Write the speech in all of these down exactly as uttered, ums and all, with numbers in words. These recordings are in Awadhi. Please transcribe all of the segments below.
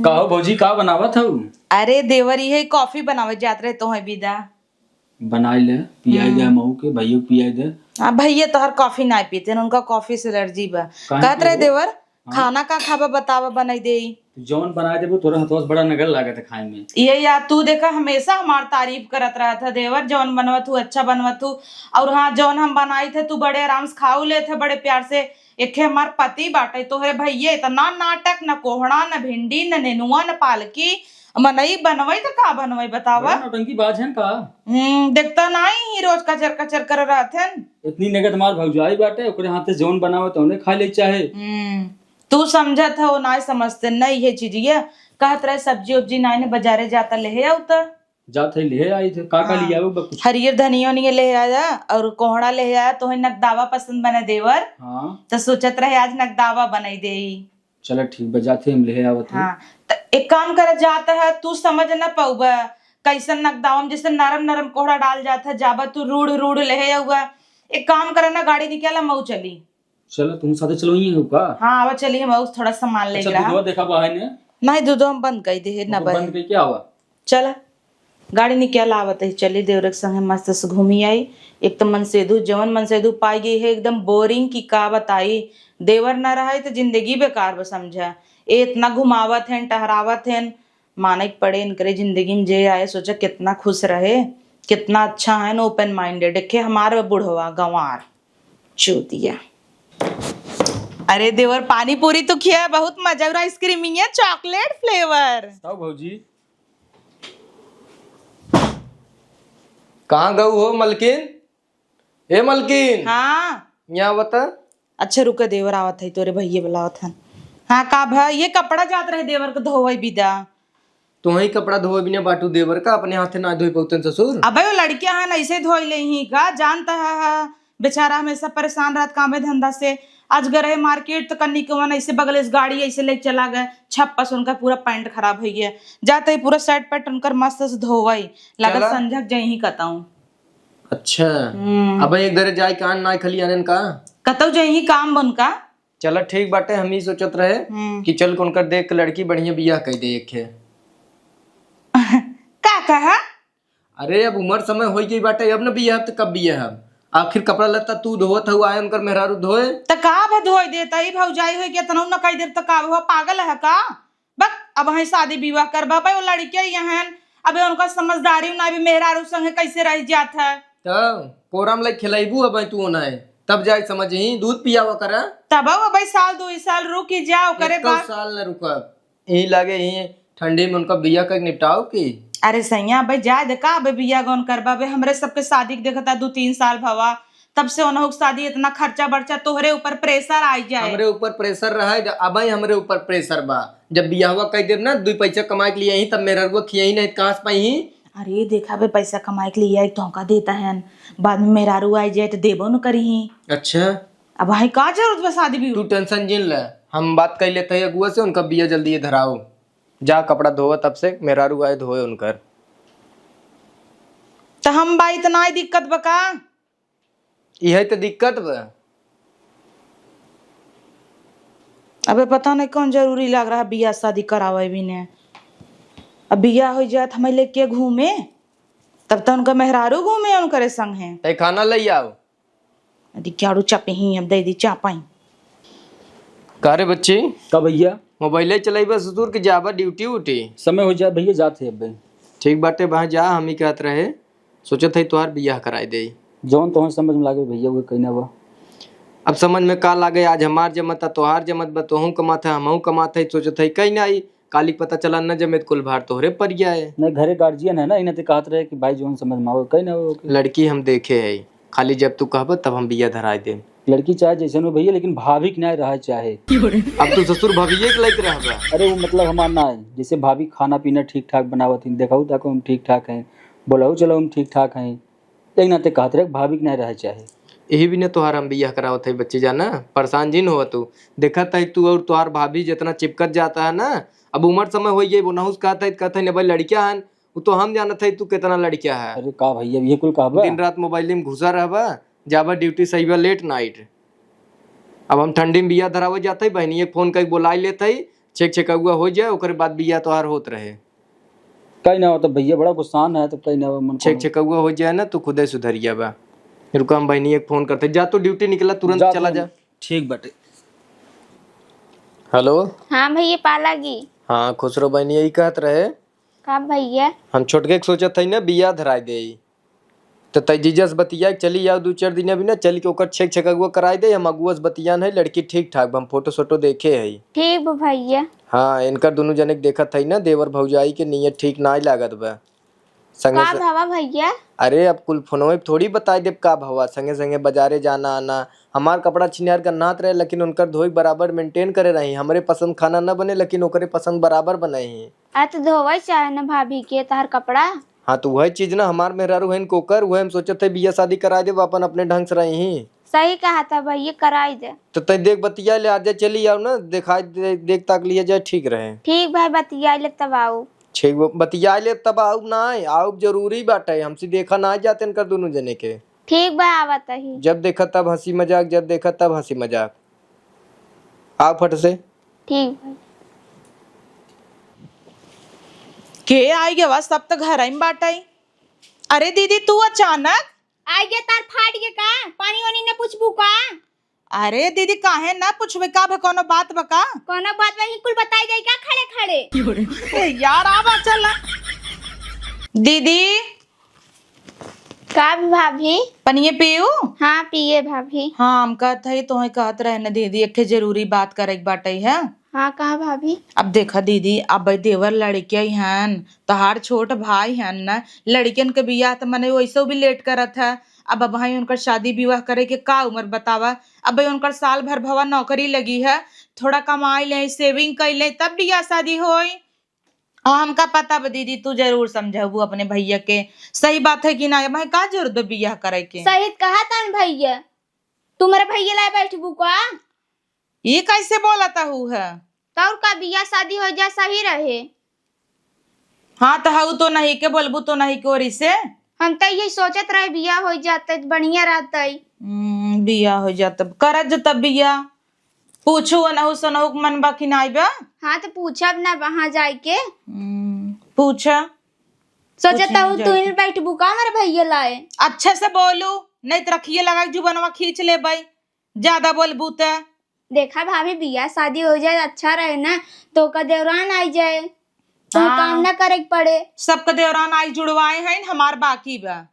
का हो भौजी, का बनावत हऊ? अरे देवर, इहे कॉफी बनावे जात रहे, तोहे बिदा। बनाई ले, पियाई दे। हम्म। हमहू के, भैया के पियाई दे। हाँ, भैया तोहर कॉफी ना पीते, उनका कॉफी से एलर्जी बा। काहे कहत के रहे हो? देवर, हाँ। खाना का खाबा बतावा, बनाई देई। जौन बनाई देबू, तोरे हथवा से बड़ा नगर लागत है खाए में। ये यार, तू देखा, हमेशा हमार तारीफ करत रहत है देवर, जौन बनवत हूँ अच्छा बनवत हूँ। और हाँ, जौन हम बनाई थे, तू बड़े आराम से खाऊ लेत है, बड़े प्यार से। एके हमार पति बाटे, तोहरे भैये इतना नाटक, न कोहड़ा, न भिंडी, न नेनुआ, न पालकी। मनई बनवई त का बनवई, बतावा? बड़ा नौटंकी बाज हन का? हम्म, देखता नाई ही, रोज कचर कचर कर रहत हन। इतनी नगद मार भौजाई बाटे, ओकरे हाथे जौन बनावे तौने खा ले चाहे। हम्म, तू समझत हो, नाई समझते, नहीं ये चीज ये कहत रहे, सब्जी उब्जी नाई ने बाजारे जाता लेहे आऊ त। जात है, ले आई थे। का का हाँ। लियावे बा कुछ? हरियर धनिया ओनिया ले आया और कोहड़ा ले आया। तोहे नगदावा पसंद बने देवर। हाँ। तो सोचत रहे आज नगदावा बनाई देई। चला ठीक बा, जात है, हम ले आवत है। हाँ। तो एक काम कर, जात है, तू समझ न पउबा कैसन नगदावा में जैसे नरम नरम कोहड़ा डाल जात है, जाबा तू रूढ़ रूढ़ ले आउबा। एक काम कर ना, गाड़ी निकाला, मऊ चली। चलो, तुम साथे चलो, यहीं हो का? हाँ, आवा चली, हम और थोड़ा सामान लेके अच्छा, रहा। दूधवा देखा बा है ने? नहीं, दूधवा हम बंद कर दे, ना ओके, बा। बंद करके आवा। चला, गाड़ी निकाल आवत है, चली देवर के संगे मस्त से घूमी आई। एक तो मनसेधु, जवन मनसेधु पाई गई है एकदम बोरिंग, की का बताई। देवर ना रहे तो जिंदगी बेकार बा समझा। ए इतना घुमावत हैं, टहरावत हैं, माने के पड़े इनकरे जिंदगी में जे आए, सोचा कितना खुश रहे, कितना अच्छा है न, ओपन माइंडेड। देखे हमार बुढ़वा गंवार चूतिया। अरे देवर, पानी पूरी तो खिया, बहुत मजा और आइसक्रीम है, चॉकलेट फ्लेवर। बताओ भौजी। कहाँ गऊ हो मलकिन? ए मलकिन। हाँ। यहाँ बता। अच्छा रुका, देवर आवत है, तोरे भैया बुलावत हन। हाँ का भा, ये कपड़ा जात रहे देवर के धोवे बिदा। तोहई कपड़ा धोवे बिना बाटू देवर का, अपने हाथे ना धोई पउतन ससुर। अबे वो लड़कियां हन, ऐसे धोई ले ही का, जानता है, है, बेचारा हमेशा परेशान रहत कामे धंधा से। आज गए रहे मार्केट तो कन्नी के वन ऐसे बगले से गाड़ी ऐसे लेके चला गए, छप्पस उनका पूरा पैंट खराब हो गया। जाते ही पूरा शर्ट पैंट उनकर मस्त से धोवई, लागत चला। संझक जई ही कताऊं। अच्छा। हम्म। अब एक दरे जाए कान ना खली आनन का? कतौ जई ही काम बन का? चला ठीक बाटे, हम ही सोचत रहे हम्म। कि चल के उनकर देख के लड़की बढ़िया बियाह कर दे एक है। का कहा? अरे अब उम्र समय होई गई बाटे, अब न बियाह त कब बियाह? आखिर कपड़ा लत्ता तू धोवत हऊ, आए उनकर मेहरारू धोए। त का अब धोए देता ही भौजाई होई के तनौ न कह देब त का हुआ, पागल है का? बक, अब है शादी विवाह करबा, भाई वो लड़के यहन, अबे उनका समझदारी ना, अभी मेहरारू संगे कैसे रह जात है। त कोरम लाई खिलाइबू अब तू ओनाए, तब जाए समझ ही, दूध पियावा करा। तब अब भाई साल दो साल रुक ही जाओ करे एक्को बाद। साल न रुकब, यही लागे यही ठंडी में उनका बिया कर निपटाओ की। अरे सैया, अबे जाए दे का, अबे बिया गौन करबा, अबे हमरे सबके शादी के देखता दो तीन साल भवा, तब से ओनहु के शादी इतना खर्चा बर्चा तोहरे ऊपर प्रेशर आई जाए। हमरे ऊपर प्रेशर रहे, अब ही हमरे ऊपर प्रेशर बा। जब बियाहवा कर देब ना, दुई पैसा कमाए के लिए यहीं, तब मेहररुआ खियही नहीं, कहाँ से पाई? अरे देखा बे, पैसा कमाए के लिए आई, तोहका देता है, बाद में मेहरारू आई जाए तो देबो न करी। अच्छा। अब भाई का जरूरत बा शादी भी? तू टेंशन जिन ले, हम बात कर लेते हैं अगुआ से, उनका बिया जल्दी ये धराओ। जा कपड़ा धोवा, तब से मेहरारू आए धोए उनकर। तो हम बा, इतना ही दिक्कत बा का? इहे तो दिक्कत बा। अबे पता नहीं कौन जरूरी लाग रहा बियाह शादी करावे भी ने। अब बियाह हो जात हमें लेके घूमे, तब तो उनका मेहरारू घूमे उनकरे संग है। तै खाना ले आओ। अरे क्याड़ू चापे ही, अब दे दी चापाई। का रे बच्ची? का भैया? मोबाइले चलाइबा ससुर के जाबा ड्यूटी उटी? समय हो जाए भैया, जात है अबे। ठीक बाटे, वहाँ जा, हम ही कहत रहे। सोचत हई तोहार बियाह कराई देई। जौन तोहन समझ में लागे भैया, उहे कइना बा। अब समझ में का लागे, आज हमार जमत आ, तोहार जमत बा, तोहू कमात है, हमहू कमात है, सोचत हई कइना आई, काली पता चला न जमे त कुल भार तोहरे पर जाए। नहीं, घरे गार्जियन है ना, इन्हें ते कहत रहे कि भाई जौन समझ में आवे, कइना हो के। लड़की हम देखे हई, खाली जब तू कहबा तब हम बियाह धराई देब। लड़की चाहे जैसन हो भैया, लेकिन भाभी के ना रहे चाहे। अब तू ससुर भाभी एक लायक रहबा। अरे वो मतलब हमार ना है, जैसे भाभी खाना पीना ठीक ठाक बनावत ही, देखहु ताको हम ठीक ठाक हैं, बोलहु चलहु हम ठीक ठाक हैं, यही नाते कहत रहे, भाभी के ना रहे चाहे। यही बिना तोहार हम बियाह करावत है बच्ची जाना, परेशान जिन होवा तू। देखत है तू और तोहार भाभी जितना चिपकत जाता है ना, अब उम्र समय हो गई, वो नहुस कहत है, कहत है, "ले भाई लड़कियां हन, वो तो हम जानत है तू कितना लड़कियां है।" अरे का भैया, ये कुल कहबा? दिन रात मोबाइल में घुसा रहबा, जाबा ड्यूटी सही बा लेट नाइट। अब हम ठंडी में बियाह धरावे जात हई, बहिनिया के फोन कइके बोलाइ लेत हई, छेक छेकउआ होइ जाए, ओकरे बाद बियाह तोहार होत रहे। कहीं ना हो तो भइया बड़ा गुस्सान है, तो कहीं ना हो मन छेक छेकउआ होइ जाए ना, तू खुदे सुधरिया बा। रुका, हम बहिनिया के फोन करत हई, जा तू ड्यूटी निकला, तुरंत जा चला तू। जा। ठीक बाटे। हेलो। हाँ भइया पालागी। हाँ खुसरो बहिनिया, ई कहत रहे। का भइया? हम छोटके के सोचत हई ना बियाह धराइ देई। त तै जीजा से बतिया के चली आउ दू चार दिन अभी ना, चल के ओकर छेक छेकउआ कराइ दे। हम अगुआ से बतियान है, लड़की ठीक ठाक बा, हम फोटो सोटो देखे हई। ठीक बा भइया। हाँ, इनकर दुनू जने के देखत हई ना, देवर भौजाई के नियत ठीक नाई लागत बा। संगे का स-, भवा भइया? अरे अब कुल फोनवे पे थोड़ी बताइ देब का भवा, संगे संगे बजारे जाना आना। हमार कपड़ा छिनार गन्हात रहे, लेकिन उनकर धोई बराबर मेंटेन करे रही। हमरे पसंद खाना न बने, लेकिन ओकरे पसंद बराबर बनाई। आ तो धोवइ चाहे न भाभी के तहार कपड़ा। हाँ, तो वही चीज ना, हमार मेहरारू हइन कोकर, वही हम सोचत है बियाह शादी कराइ देब, अपन अपने ढंग से रही। सही कहा था भइया, कराइ दे। तो तै देख बतिया ले, आज चली आउ ना, देखाइ दे, देख ताक लिया जाए, ठीक रहे। ठीक भाई, बतिया ले तब आउ। ठीक बा, बतिया ले तब आउ ना, आउ जरूरी बाटे, हमसे देखा ना जाते इनकर दुनू जने के। ठीक बा, आवत ही। जब देखा तब हंसी मजाक, जब देखा तब हंसी मजाक। आउ फट से। ठीक भाई। के आइ गवा? सब त घरइ में बाटइ। अरे दीदी, तू अचानक? आइ गे तार फाट गे का? पानी वानी न पूछबू का? अरे दीदी, काहे न पूछबे? का भा, कउनो बात बा का? कउनो बात नहीं, कुल बताइ जाई का खड़े खड़े? ए यार, आवा चला। दीदी, का भाभी? पनिये पीयू? हाँ, पिए भाभी। हाँ, हम कहत हई, तोहे कहत रहे न दीदी, एक ठे जरूरी बात करे के बाटे है। हाँ, कहा भाभी? अब देखा दीदी, अब देवर लड़के हन, तोहार छोट भाई हन न, लड़कन के बियाह त मने वैसे भी लेट करत है। अब, अब भाई उनकर शादी विवाह करे के का उम्र बतावा? अब भाई उनकर साल भर भवा नौकरी लगी है, थोड़ा कमाई ले, सेविंग कर ले, तब बियाह शादी होई। और हमका पता बा दीदी, तू जरूर समझाबू अपने भैया के। सही बात है कि ना? भाई का जरूरत बा बियाह करे के? सही कहा तन भैया, तू मेरे भैया लाए बैठबू का? ये कैसे बोलत हू है? तौर का बियाह शादी हो जा सही रहे। हाँ तो हऊ तो नहीं के बोलबू तो नहीं के ओरी से। हम तो यही सोचत रहे बियाह हो जाते तो बढ़िया रहते। हम्म, बियाह हो जात, करत जत बियाह। पूछू अनहु सनहु के मन बा कि नाई बा? हाँ, तो पूछब ना वहाँ जाए के। हम्म, पूछा। सोचत पूछी हूँ जाए तू के। ही बैठबू का हमारे भैया लाए? अच्छे से बोलू, नहीं तो रखिए लगा के जुबनवा खींच लेबै, ज्यादा बोलबू त। देखा भाभी, बियाह शादी हो जाए अच्छा रहे ना, तो ओकर देवरान आई जाए, तो हाँ। काम ना करे के पड़े। सबके देवरान आई जुड़वाए हैं, हमार बाकी बा।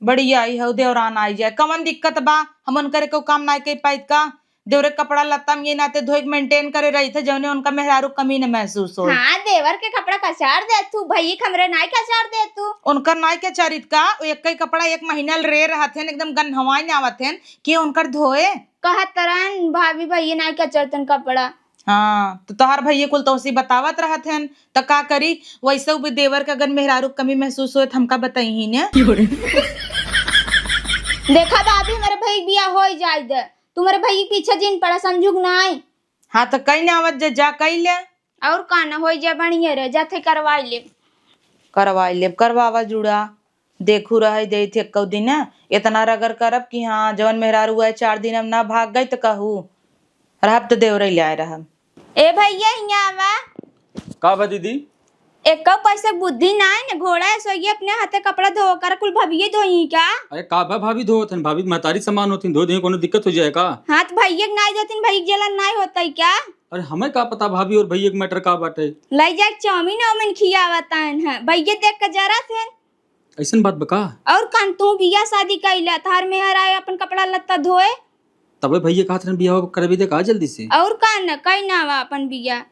बढ़िया आई हऊ, देवरान आई जाए, कवन दिक्कत बा? हम उनकरे को काम नाई कई पाइत का? देवरे के कपड़ा लत्ता में ये नाते धोए के मेंटेन करे रही थे, जौने उनका मेहरारू कमी न महसूस हो। हाँ, देवर के कपड़ा कचार दे तू, भई के हमरे नाई कचार दे तू। उनकर नाई कचारित का? वो एक ही कपड़ा एक महीना ले रे रहत हन, एकदम गन्हवाई न आवत हन कि उनकर धोए। कहत तरन भाभी, भई नाई कचरतन कपड़ा। हाँ, तो तोहार भैया कुल तोसी बतावत रहत हन, त का करी? वैसे भी देवर के अगर मेहरारू कमी महसूस होए, त हमका बताई ही ने। देखा भाभी, मेरे भाई बियाह हो ही जाए दे, तू मेरे भाई के पीछे जिन पड़ा, समझू कि नाई? हाँ, तो कई ना आवत जे, जा कई ले। और का ना, हो जा बढ़िया रे, जाते करवाई ले। करवाई ले, करवावा जुड़ा। देखू रहे देत एक्कौ दिन, इतना रगर करब कि हाँ, जवन मेहरारू आए चार दिन हम ना भाग गई त कहू, रहब त देवरे ले आए रहब। ए भैया, हियाँ आवा। का बा दीदी? एक्कौ पैसे बुद्धि ना है न, घोड़ा है सोइए अपने हाथे कपड़ा धो कर कुल भभिये धोई का? अरे का बा भाभी धोवत हन, भाभी महतारी समान होती धो दे, कोनो दिक्कत हो जाए का? हाँ तो भैया के नाई देतीन, भैया के जलन नाई होता है क्या? अरे हमें का पता भाभी और भैया के मैटर का बाटे? ले जाके चाउमीन वाउमीन खियावत हन, भैया देख के जरा थे। अइसन बात बा का? और कान तू बियाह शादी कइला, थार मेहर आए अपन कपड़ा लत्ता धोए। तबे भैया कहत रहन बियाह करबी दे का जल्दी से? और का न, कई ना आवा अपन बियाह।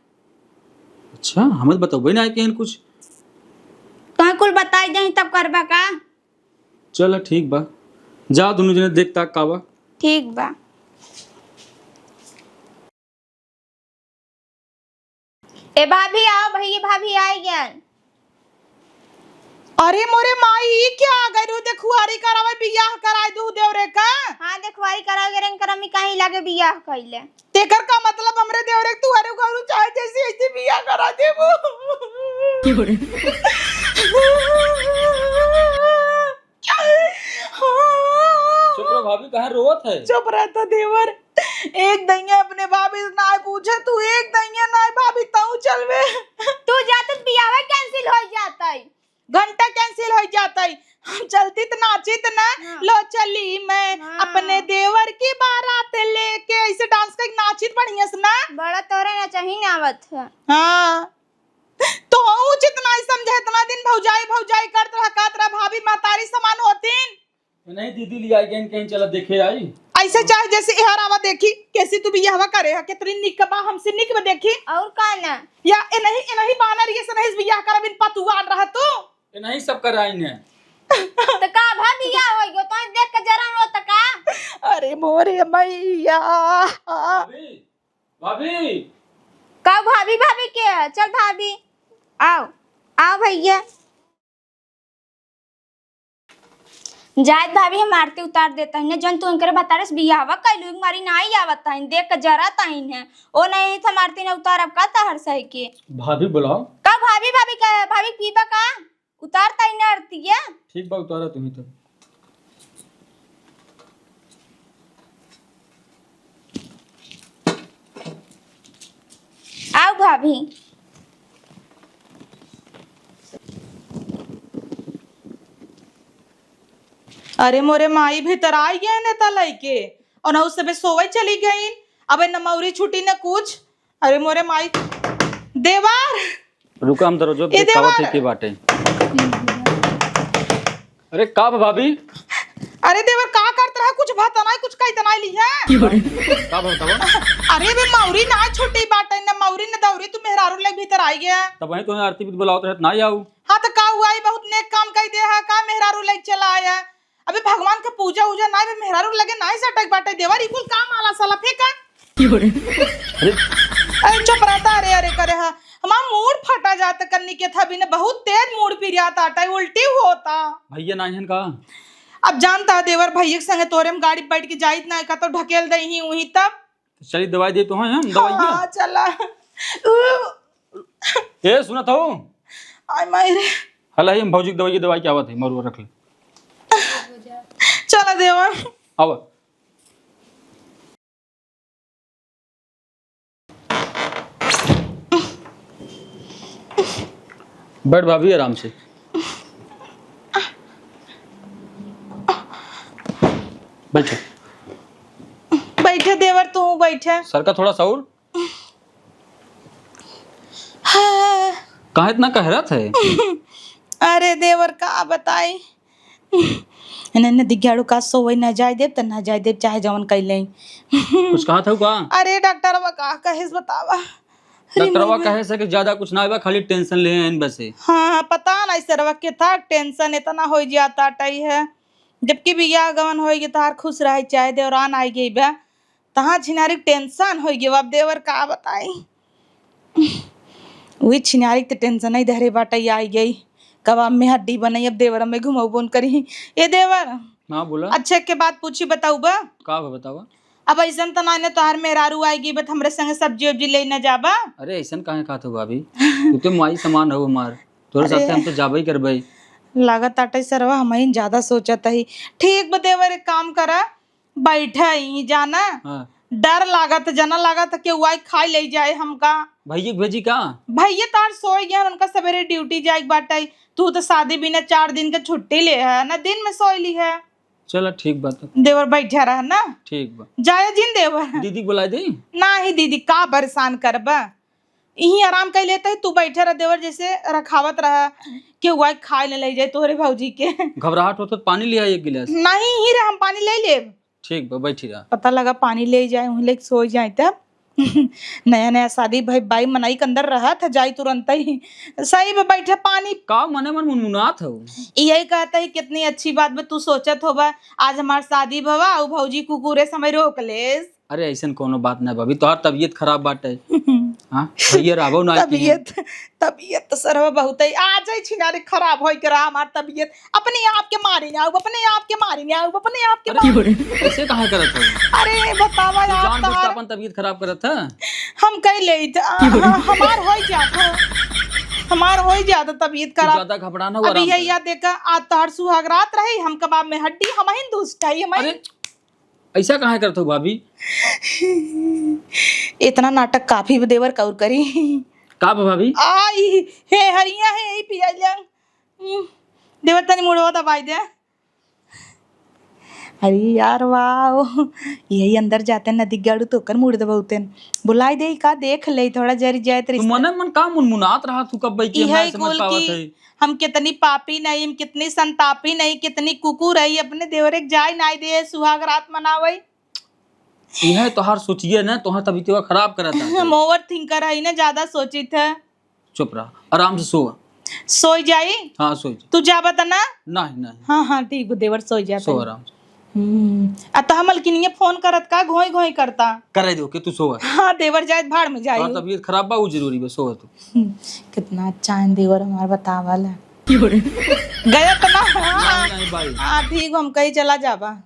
अच्छा, हमें तो बतौबे ना आए केहन कुछ। तोहे कुल बताई देही तब करबा का? चल ठीक बा, जा दुनू जने देख ताक का बा। ठीक बा। ए भाभी, आओ, भैया भाभी आइ गयन। अरे मोरे माई, ई क्या आ गइल? देखुआरी करावे, बियाह कराए दू देवरे का। हाँ, देखुआरी करावे के रंग करमी कहीं लागे बियाह कइले। तेकर का मतलब हमरे देवरे के तू हरे घरू चाहे जैसे ऐसे बियाह करा देबू। चुप रहो भाभी, काहे रोवत है? चुप रह तो देवर। एक दइया अपने भाभी से नाहीं पूछे, तू एक दइया नाहीं भाभी, तू चलबे। तू जात त बियाहवा cancel होइ जात है। घंटा cancel होइ जात है। हम चलती त नाचित ना, हाँ। लो चली मैं हाँ। अपने देवर की बारात लेके, ऐसे dance करके नाचित बढ़िया से ना। बड़ा तोरे नचही ना आवत है। हाँ। तो हूँ जितना ही समझे, इतना दिन भौजाई, भौजाई करत रहा, कहत रहा, भाभी महतारी समान होतीन। नहीं, दीदी लियाई गईन, कहीं चला देखे आई। ऐसे चाहे जैसे एहर आवा देखी, कैसी तू बियाहवा करे है, कितनी निक बा, हमसे निक बा देखी। और का ना? या ए नहीं, ए नहीं बानर, ये से नहीं बियाह करब, इन पतुआन रह तू। ए नहीं सब कराइन है। तो का भा बियाह होइ गयो, तो देख के जरन हो तो का? अरे मोरे मैया। भाभी, भाभी। का भाभी, भाभी के है? चल भाभी, आओ, आओ भैया। जायद भाभी, हम आरती उतार देत हइन, जौन तू इनकरे भतारे से बियाहवा कइलू, एक मारी नाई आवत हइन, देख के जरत हइन है। ओ नहीं, हम आरती न उतारब का तहर सही के? भाभी बुलाओ। का भाभी, भाभी का है? भाभी पीबा का? उतार तइन आरती है। ठीक बा, उतारा तुम्ही तो। आओ भाभी। अरे मोरे माई भीतर आई गए ने त लइके, और ना उस सबे सोवे चली गई। अबे न मौरी छुट्टी न कुछ। अरे मोरे माई, देवर। रुका, हम दरवाजो ए देखावत देवर। है के बाटे। अरे का बा भाभी? अरे देवर, का करत रहा? कुछ भात नाई, कुछ कई तनाई ली है। का भात बा? अरे बे मौरी ना छुट्टी बाटे, न मौरी न दौरी, तू मेहरारू लेके भीतर आई गया। तब वहीं तुम्हें आरती भी बुलावत रहत ना आऊ। हाँ तो का हुआ, ई बहुत नेक काम कई दे है, का मेहरारू लेके चला आया? अबे भगवान के पूजा उजा नाई बे, मेहरारू लगे नाई सटक बाटे देवर, ई कुल काम आला साला फेंका। अरे। अरे चुप रहता, अरे अरे करे हा, हमार मूड फटा जात कन्नी के था बिना, बहुत तेज मूड पिरियात आटा, उल्टी होता। भैया नाई हन का? अब जानता है देवर, भैया के संगे तोरे हम गाड़ी बैठ के जाइत ना, का तो ढकेल दे ही उही तब। तो चली दवाई दे तो हैं हम, दवाई हाँ, चला। ए, सुनत हो? आय माई रे। हला ही हम भौजी के दवाई, दवाई क्या बात है, मरुआ रख ले। चला देवर। आवा। बैठ भाभी, आराम से बैठे। बैठे देवर, तू बैठे। सर का थोड़ा सा और। हाँ। काहे इतना कहरत है? अरे देवर, का बताई, इन्हें न दिग्याड़ू का सोवे न जाए देब, त न जाए देब, चाहे जवन कइले। कुछ कहा था का? अरे डॉक्टरवा का कहेस बतावा। अरे डॉक्टरवा मम्मी। कहे से कि ज्यादा कुछ ना बा, खाली tension ले हैं बस। हाँ, पता नहीं सरवा के था, tension इतना हो जाता टाई है। जबकि बियाह गवन होई गई, तहार खुश रहे, चाहे देवरान आई गई बा, तहाँ छिनारी tension होई गई। अब देवर का बताई, वही छिनारी के tension ही धरे बाटे, आई गई। कब अब में हड्डी बनई, अब देवर में घुमौबो न करी। ए देवर, हाँ, बोला। अच्छा के बात पूछी, बताऊ बा? का बा, बतावा। अब ऐसन त ना ने तोहार मेहरारू आई गई, बत हमरे संगे सब्जी उब्जी ले न जाबा? अरे, ऐसन काहे कहत हो भाभी? तू तो माई समान हो हमार, तोरे अरे। साथे हम तो जाबे ही करबे। लागत आटे सरवा, हम ही ज्यादा सोचत ही। ठीक बा देवर, एक काम करा, बैठा ही जाना। हाँ। डर लागत, जना लागत केहू आई खाई ले जाए हमका। भैया के भेजी का? भैया तार सोए गया, उनका सवेरे duty जाए के बाटे। तू तो शादी बिना चार दिन के छुट्टी ले है ना, दिन में सोए ली है। चला ठीक बा तब। देवर बैठा रह ना। ठीक बा। जाए जिन देवर। दीदी के बुलाए दे। ना ही दीदी का परेशान करबा, यहीं आराम कर लेते ही, तू बैठे रह देवर, जैसे रखावत रहा, केहू आई खाए न ले जाए तोहरे भौजी के। घबराहट होत हो तो पानी लिया एक गिलास। नहीं ही रे, हम पानी ले लेब। ठीक बा, बैठी रहा। पता लगा पानी ले जाए, वहीं लेके सो जाए तब। नया नया शादी भाई, बाई मनई के अंदर रहा था, जाई तुरंत ही। सही में बैठे पानी। का मने मन मुनमुनात हो? यही कहता है, कितनी अच्छी बात बा, तू सोचत होबा, आज हमार शादी भवा, उ भौजी कुकुरे समय रोक लेस। अरे, ऐसन कोनो बात ना भाभी, तोहार तबीयत खराब बाटे। हाँ, भैया रहबो ना की। तबीयत, तबीयत तो सरवा बहुत है। आ जाए छिनारे खराब होई के रहा हमार तबीयत। अपने आप के मारी ना आऊ, अपने आप के मारी ना आऊ, अपने आप के अरे, मारी। ऐसे काहे करत हो? अरे, बतावा तू आप जानबूझ के तोहार अपन तबीयत खराब करत है? हम कह ले त, आ, हमार होई जात है। हमार होई जात है तबीयत तू खराब। ज्यादा घबराना हो, अभी आराम ये कर। याद देखा, आज तोहार सुहाग रात रही, हम कबाब में हड्डी, हम ही दुष्ट है, हम ही अरे, ऐसा काहे करत हो भाभी? इतना नाटक काफी बा देवर, का और करी? का बा भाभी? आई, हे हरिया है, यही पिया लिया। हम्म, देवर तनी मुड़वा दबाई दे। अरे यार, वाह, यही अंदर जाते नदी गाड़ू तो ओकर मुड़ दबाउते। बुलाई दे का, देख ले, थोड़ा जरी जाए तो तू रिश्ता। मने मन का मुनमुनात रहा तू, कब बैठी हम इहे ना समझ कुल पावत की है। हम कितनी पापी नहीं, हम कितनी संतापी नहीं, कितनी कुकुर है, अपने देवरे के जाए नाई दे, सुहाग रात मनावे। यह तोहार सोचिए ना, तोहार तबीयतवा खराब करत है। हम overthinker है ना, ज्यादा सोचित है। चुप रहा, आराम से सो। सोई जाई? हाँ, सोई जा। तू जाबा त ना? नहीं, नहीं। हाँ, हाँ, ठीक बा, देवर सोई जाता सो है। आराम से। हम्म, आ तो हम मलकिनिया फोन करत का घोई घोई करता? करे दो के तू सोवा। हाँ, देवर जाए भाड़ में जाई। और तबीयत खराब बा, वो जरूरी बा, सोवा तू। हम्म, कितना अच्छा है देवर हमार, बतावा ला। गया तो ना? नहीं, नहीं भाई। हाँ, ठीक, हम कहीं चला जाबा।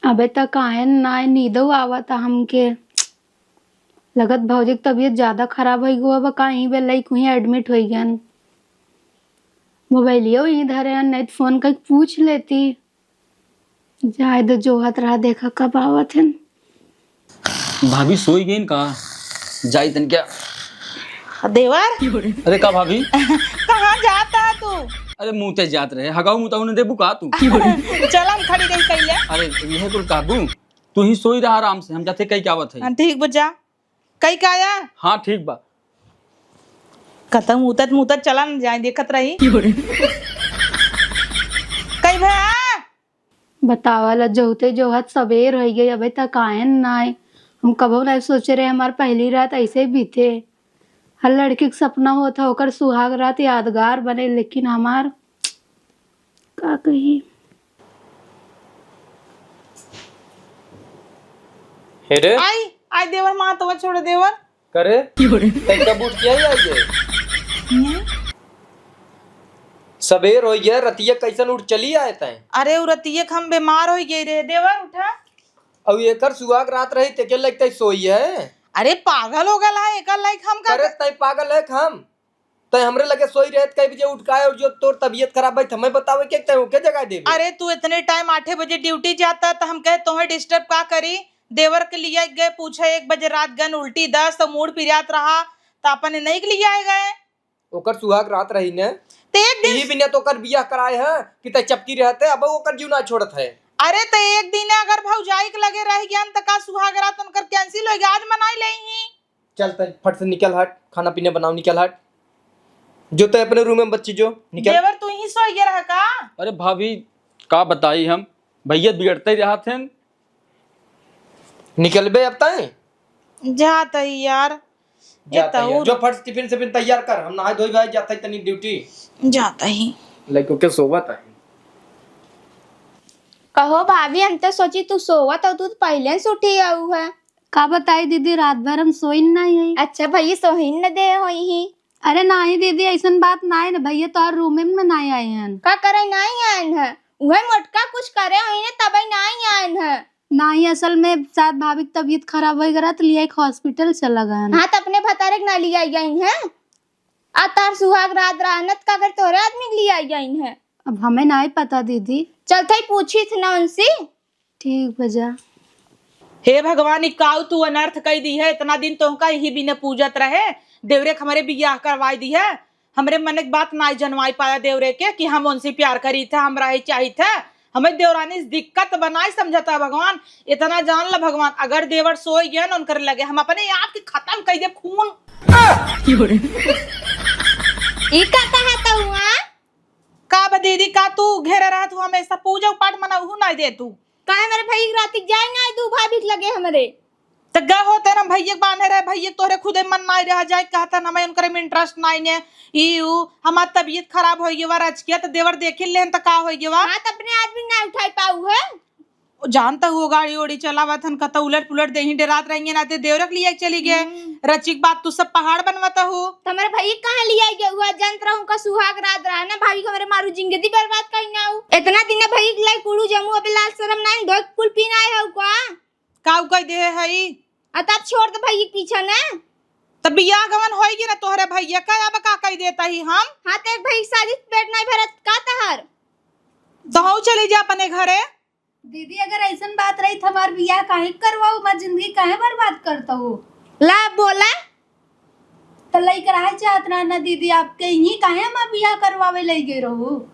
अबे त काहे न नाय, नींदो आवता हमके। लगत भौजी के तबीयत ज्यादा खराब होइ गवा बा, कहीं बे लइक हुई admit होइ गन। मोबाइलियो यहीं धरे हन, नहीं तो फोन करके पूछ लेती। जाए दो, जोहत रहा, देखा कब आवत हन। भाभी सोई गईन का? जाई तन क्या? देवर? अरे का भाभी? कहाँ जाता है तू? अरे मुँह ते जात रहे, हगाऊ मुताऊ ने देबू का तू? चल हम खड़ी रही कैले। अरे यह कुल काबू, तू ही सोई रहा आराम से, हम जाते कई के आवत है। हाँ, ठीक बा, जा। कई के आया? हाँ, ठीक बा। खत्म उतत मुतत चला न जाए, देखत रही। कई भया? बतावा ला, जोहते जोहत सबेर होइ गई, अबे तक आयन ना आए। हम कबो नहीं सोचे रहे हमार पहली रात ऐसे ही बीते। हर लड़की के सपना होत है ओकर सुहाग रात यादगार बने, लेकिन हमार का कही। हे रे। आई, आई देवर, माँ तो छोड़ देवर। करे? तै कब उठ के आई, आई गए? हम्म? सबेर होइ गया, रतिया कैसन उठ चली आए तै? अरे, उ रतिया के हम बीमार होइ गए रे, देवर उठा। अब एकर सुहाग रात रही, तेके लगते सोई है? अरे, पागल हो गया है, एकर लाइक हम का करे, तै पागल है हम? तै हमरे लगे सोई रहे, कई बजे उठ के आए, और जो तोर तबीयत खराब है, हमें बतावे के, तै ओके जगा देबे। अरे, तू इतने टाइम आठे बजे ड्यूटी जाता, तो हम कहे, "तोहे डिस्टर्ब का करी?" देवर के लिए गए, पूछे, एक बजे रात गन उल्टी दस्त, तो मूड पिरात रहा, तो अपने नहीं के लिए आए गए। ओकर सुहाग रात रही ने। ते एक दिन ई बिना तो ओकर बियाह कराए है कि तै चपकी रहते, अब ओकर जीव ना छोड़त है। अरे, ते एक दिन अगर भौजाई के लगे रह गया न, तो का सुहाग रात उनकर cancel हो गया? आज मनाई ले ही। चल तै फट से निकल हट, खाना पीना बनाओ, निकल हट। जो तै अपने रूम में बच्ची जो, निकल। देवर तू ही सोई गया रहा का? अरे भाभी, का बताई हम, भैया बिगड़ते ही रहत हैं। निकलबे अब तै? जात ही यार। जात ही। जो फट से टिफिन सिफिन तैयार कर, हम नहाए धोए भाई जात ही तनी ड्यूटी। जात ही। लइको के सोवत है। कहो भाभी, हम तो सोची तू सोवत हो, तू तो पहले से उठी आऊ है। का बताई दीदी, रात भर हम सोइन नाई है। अच्छा भैया, सोहिन न दे होई ही। अरे नाई दीदी, ऐसन बात नाई न, भैया तोहर रूम में नाई आए हन। का करे नाई आए हैं? उहे मोटका कुछ करे होई न, तबे नाई आए हैं। नाई, असल में शायद भाभी की तबीयत खराब होइ गया, तो लिया एक हॉस्पिटल चला गए हन। हाँ, तो अपने भतारे के ना लिया गई हैं। आ तार सुहाग रात रहनत का कर तोहरे आदमी के लिया गई हैं। अब हमें नाई पता दीदी। चल थई पूछी थ ना उनसे। ठीक बा जा। हे भगवान, ई काऊ तू अनर्थ कई दी है। इतना दिन तोहका यही बिना पूजत रहे, देवरे के हमरे बियाह करवाई दी है। हमरे मन के बात नाई जनवाई पाया देवरे के कि हम उनसे प्यार करी थे, हम रहे चाही थे। हमें देवरानी से दिक्कत बनाई समझता है भगवान। इतना जान ला भगवान, अगर देवर सोई गया ना उनकर लगे, हम अपने आप के खत्म कर दे खून। ई का कहा था हुआ? का बा दीदी, का तू घेरे रहत हूँ हमेशा? पूजा पाठ मना उहू नाई दे तू। काहे मेरे भैया के राती जाए नाई दू भाभी के लगे हमरे। त गा होते ना भैया के बांधे रहे, भैया के तोहरे खुदे मन नाई रह जाए, कहता ना मैं उनकरे में इंटरेस्ट नाई ने, ई ऊ, हमार तबीयत खराब हो गई बा रचकिया, त देवर देखी लेन त का हो गई बा? हाँ, त अपने आदमी ना उठाई पाऊ है। ओ जानता हुआ गाड़ी ओड़ी चलावत हन, कतौ उलट पुलट देही डेरात रहिए ना, ते देवरक लिया के चली गए। हम्म। रचिक बात तू सब पहाड़ बनवता हो। त हमरे भाई कहाँ लिया गया हुआ? जानत रहूं का सुहाग रात रहा ना, भाभी को हमरे मारू जिंदगी बर्बाद कहीं ना हो। इतना दिन भाई के लाई कुड़ू जमू, अबे लाज शरम ना, धोक कुल पीना आए हो का? का उ कह दे हई? आ तब छोड़ दे भाई के पीछा ना। तब बियाह गवन होई गई ना तोहरे भैया का, अब का कह देता ही हम? हाँ, तो एक भाई की शादी से पेट नहीं भरत का तहार? तो हऊ चली जा अपने घरे। दीदी, अगर ऐसन बात रही तो हमार बियाह काहे करवाऊ, हमार जिंदगी काहे बर्बाद करता हो? ला बोला। तो लइके रहे चाहत ना, ना दीदी, आपके यहीं काहे हमार बियाह करवावे लइ गए रहो?